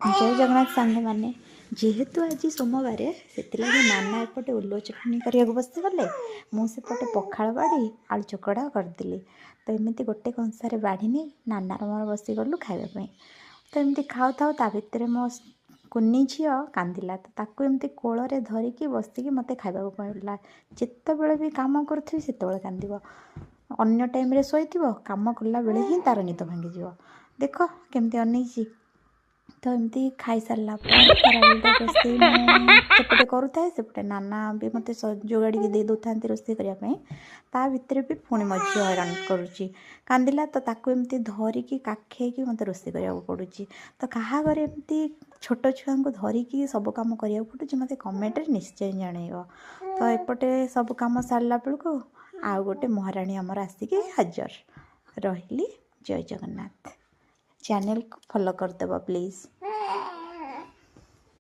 ଜୟ ଜଗନ୍ନାଥ ସାଙ୍ଗମାନେ। ଯେହେତୁ ଆଜି ସୋମବାର, ସେଥିଲାଗି ନାନା ଏପଟେ ଓଲୁଅ ଚଟଣି କରିବାକୁ ବସିଗଲେ, ମୁଁ ସେପଟେ ପଖାଳ ବାଢ଼ି ଆଳୁ ଚକଡ଼ା କରିଦେଲି। ତ ଏମିତି ଗୋଟେ କଂସାରେ ବାଢ଼ି ନେଇ ନାନାର ମୋର ବସିଗଲୁ ଖାଇବା ପାଇଁ। ତ ଏମିତି ଖାଉଥାଉ, ତା ଭିତରେ ମୋ କୁନି ଝିଅ କାନ୍ଦିଲା। ତ ତାକୁ ଏମିତି କୋଳରେ ଧରିକି ବସିକି ମୋତେ ଖାଇବାକୁ ପଡ଼ିଲା। ଯେତେବେଳେ ବି କାମ କରୁଥିବି, ସେତେବେଳେ କାନ୍ଦିବ। ଅନ୍ୟ ଟାଇମ୍ରେ ଶୋଇଥିବ, କାମ କଲାବେଳେ ହିଁ ତା'ର ନିଦ ଭାଙ୍ଗିଯିବ। ଦେଖ କେମିତି ଅନେଇଛି। ତ ଏମିତି ଖାଇସାରିଲା ପରେ ଖରାବେଳଟା ରୋଷେଇ ମୁଁ ସେପଟେ କରୁଥାଏ, ସେପଟେ ନାନା ବି ମୋତେ ଯୋଗାଡ଼ିକି ଦେଇ ଦେଉଥାନ୍ତି ରୋଷେଇ କରିବା ପାଇଁ। ତା ଭିତରେ ବି ପୁଣି ମୋ ଝିଅ ହଇରାଣ କରୁଛି, କାନ୍ଦିଲା। ତ ତାକୁ ଏମିତି ଧରିକି କାଖେଇକି ମୋତେ ରୋଷେଇ କରିବାକୁ ପଡ଼ୁଛି। ତ କାହା ଘରେ ଏମିତି ଛୋଟ ଛୁଆଙ୍କୁ ଧରିକି ସବୁ କାମ କରିବାକୁ ପଡ଼ୁଛି, ମୋତେ କମେଣ୍ଟରେ ନିଶ୍ଚୟ ଜଣାଇବ। ତ ଏପଟେ ସବୁ କାମ ସାରିଲା ବେଳକୁ ଆଉ ଗୋଟେ ମହାରାଣୀ ଆମର ଆସିକି ହାଜର। ରହିଲି, ଜୟ ଜଗନ୍ନାଥ। ଚ୍ୟାନେଲକୁ ଫଲୋ କରିଦେବ ପ୍ଲିଜ୍।